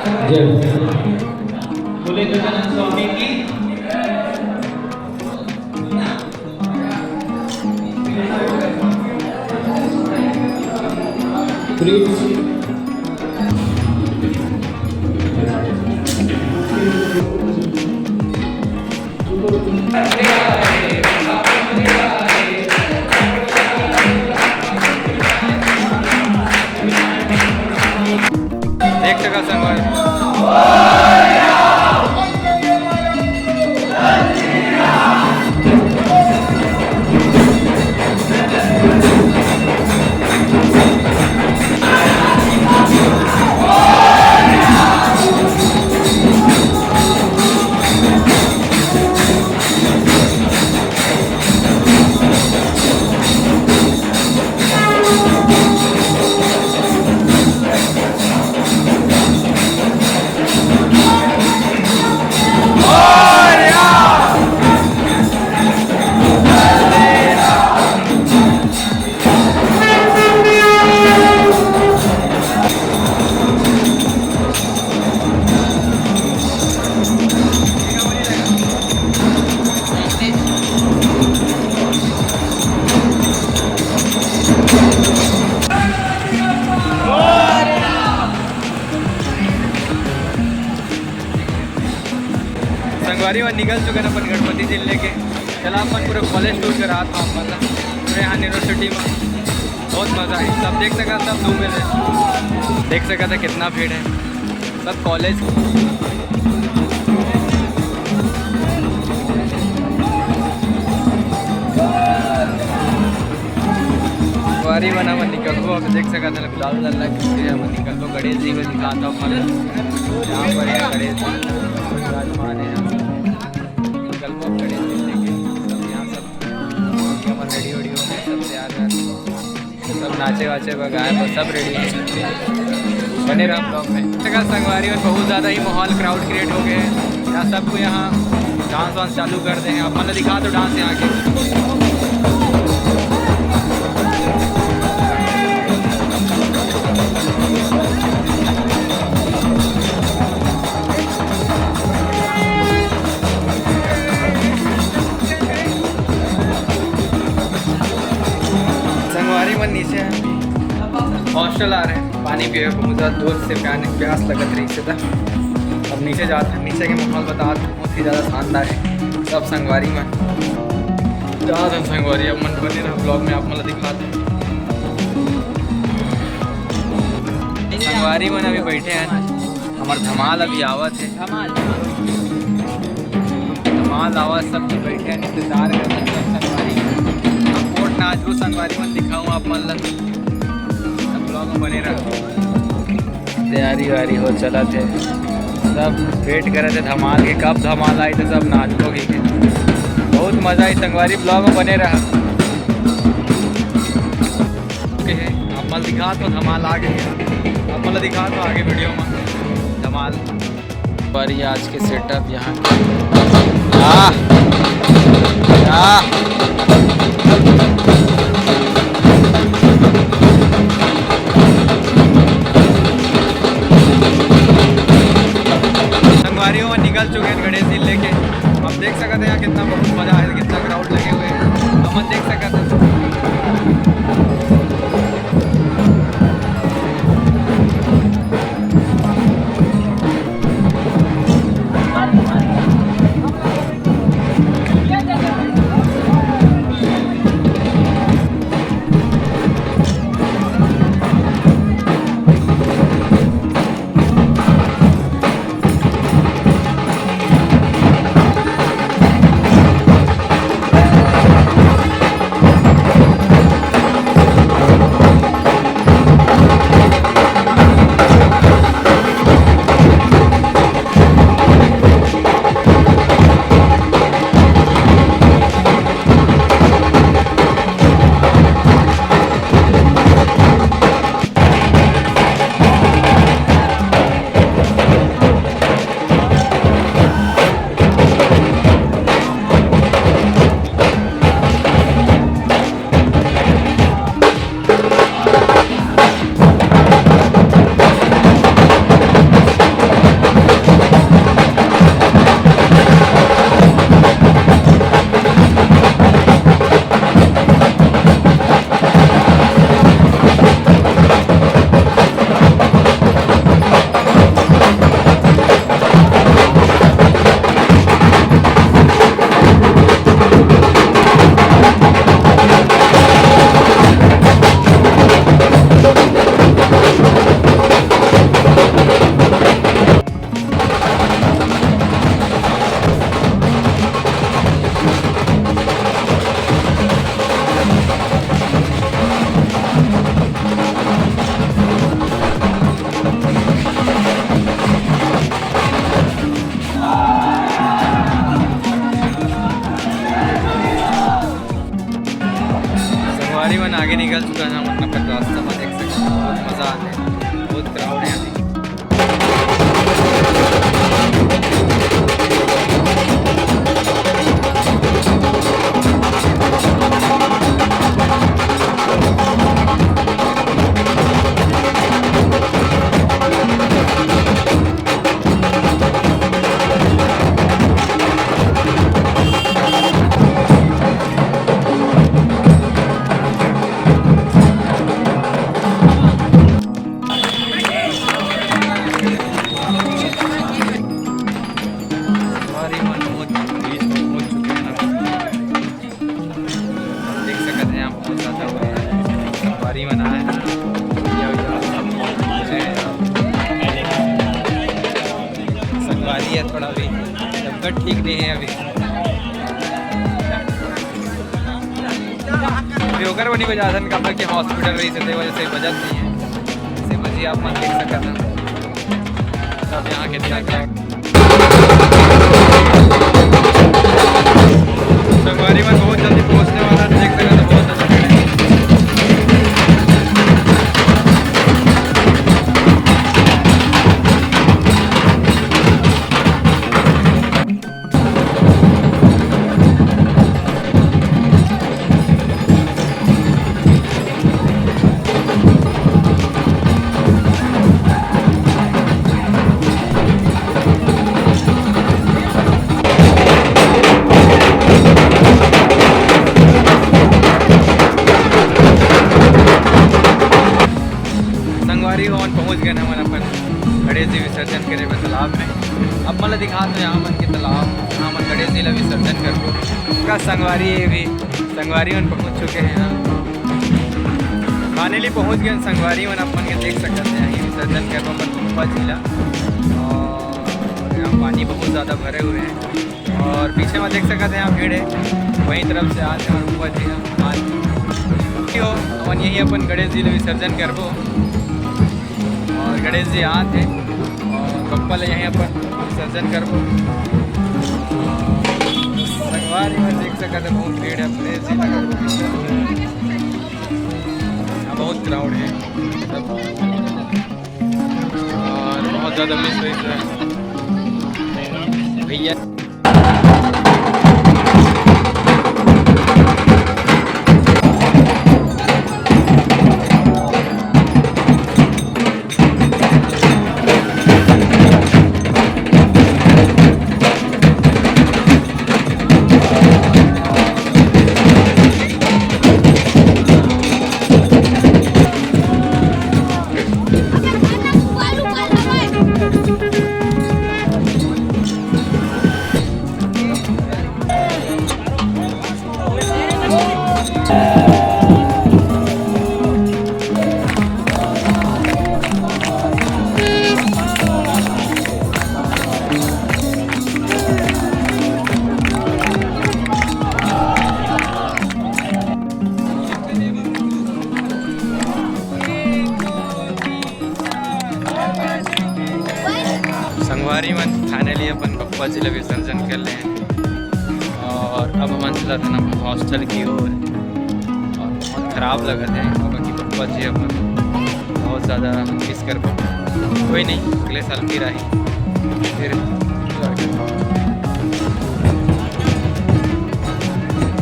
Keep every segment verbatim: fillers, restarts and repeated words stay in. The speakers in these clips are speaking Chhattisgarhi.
जय। बोले गजानन स्वामी की। प्लीज। देख सका संगवारी। संगवारी मन निकल चुके हैं अपन गणपति जी लेके। चला अपन पूरा कॉलेज टूर करा था अपन ला। पूरे यहाँ यूनिवर्सिटी में बहुत मजा आई। सब देख सका, सब धूम है। देख सका था कितना भीड़ है, सब कॉलेज। संगवारी मन हमन निकलबो, अब देख सकत हन गुलाल उलाल लग चुके हे। हमन निकलबो, गणेश जी को दिखात हन अपन। यहाँ पर है गणेश जी विराजमान है। निकलबो गणेश जी लेके, सब यहाँ सब हमन रेडी वेडी हो गए, सब तैयार हैं। सब नाचे वाचे बर, गाए बर सब रेडी है। बने रहा ब्लॉग में। संगवारी मन बहुत ज़्यादा ही माहौल क्राउड क्रिएट हो गए हैं। यहाँ सबको यहाँ डांस वांस चालू कर दे हैं। अपन दिखा दो डांस यहाँ के। संगवारी मन नीचे हैं, हॉस्टल आ रहे हैं, पानी पिए बहुत ज़्यादा दूर से प्याने प्यास लगत रही से था। अब नीचे जाते हैं, नीचे के माहौल बता बहुत ही ज़्यादा शानदार है। सब संगवारी मन जात हैं। संगवारी अब मन बने रहा ब्लॉग में, आप मन ला दिखाते हैं। संगवारी मन अभी बैठे हैं, हमार धमाल अभी आवत है। धमाल। धमाल आवत, सब कोई बैठे हैं, इंतजार कर रहे हैं सब संगवारी। अब कोट नाचरू संगवारी मन दिखाऊँ आप मन ला, सब ब्लॉग में बने रहो। तैयारी वारी हो चलत हे, सब वेट करत हे धमाल के, कब धमाल आई तो सब नाचबो कहिके। बहुत मजा आई संगवारी, ब्लॉग में बने रहा। ओके, आप मन दिखा तो धमाल आ गए, आप मन दिखा तो आगे वीडियो में धमाल। पर ये आज के सेटअप यहाँ के। आह! आह! संगवारी हो निकल चुके हैं गणेश जी लेके। आप देख सकते हैं यहाँ कितना बहुत मजा आया, कितना क्राउड लगे हुए हैं, हम देख सकते हैं। ये थोड़ा भी तबीयत ठीक नहीं है अभी। अभी ओकर बनी वजह से, काबर कि हॉस्पिटल रही से, वजह से बजत नहीं है। से बजी आप मन देख सकत हैं। सब यहाँ कितना crowd। संगवारी मन बहुत जल्दी पहुँचने वाला है, देख सकते हैं, बहुत अच्छा। संगवारी हो, हमन पहुँच गए हमन अपन गणेश जी विसर्जन करे बर तालाब में। अब मैं दिखात हूँ यहाँ मन के तालाब, यहाँ मन गणेश जी ला विसर्जन करबो। का संगवारी, ये भी संगवारी मन पहुँच चुके हैं यहाँ। Finally पहुँच गए संगवारी मन, अपन के देख सकते हैं, यहीं विसर्जन करबो अपन बप्पा जी ला। और यहाँ पानी बहुत ज़्यादा भरे हुए हैं। और पीछे में देख सकते हैं आप भीड़ है, वहीं तरफ से आते हैं और ऊपर जी हम आज हो, अपन यहीं अपन गणेश जी ला विसर्जन करबो। और गणेश जी आते हैं और बप्पा ला यहीं अपन विसर्जन करबो। संगवारी मन देख सकते हैं, बहुत भीड़ है गणेश जी ला करबो। यहाँ बहुत crowd है। और बहुत ज़्यादा मिस हुई है भैया। संगवारी मन, finally अपन बप्पा जी ला विसर्जन कर ले हैं और अब हमन चलत हन अपन hostel की ओर। और बहुत खराब लगत है, काबर कि बप्पा जी अपन बहुत ज़्यादा miss करबो। कोई नहीं, अगले साल फिर आही, फिर enjoy करबो।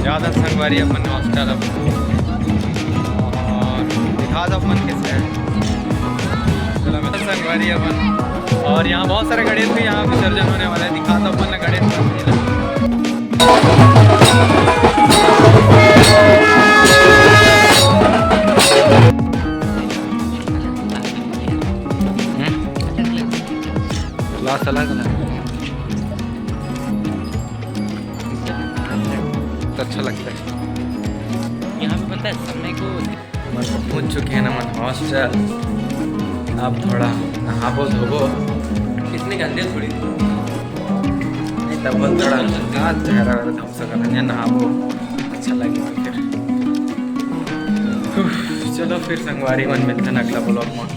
ज़्यादा संगवारी अपन hostel अब, और दिखा दो अपन कैसे है। चलो, मैं तो संगवारी अपन, और यहाँ बहुत सारे गणेश भी यहाँ विसर्जन होने वाला है, दिखा दो अपन गणेश मंदिर। Last अलग ना। तो अच्छा लगता है। यहाँ पे बनता है समय को। मन पहुँच चुके हैं ना, मन hostel। अब थोड़ा नहाबो धोबो। इतने गंदे थोड़ी। नहीं, तब थोड़ा हाथ चेहरा वगैरह धो सकत हन, नहाबो, अच्छा लगे तो फिर। उफ, चलो फिर संगवारी मन, मिलते हैं अगला vlog में।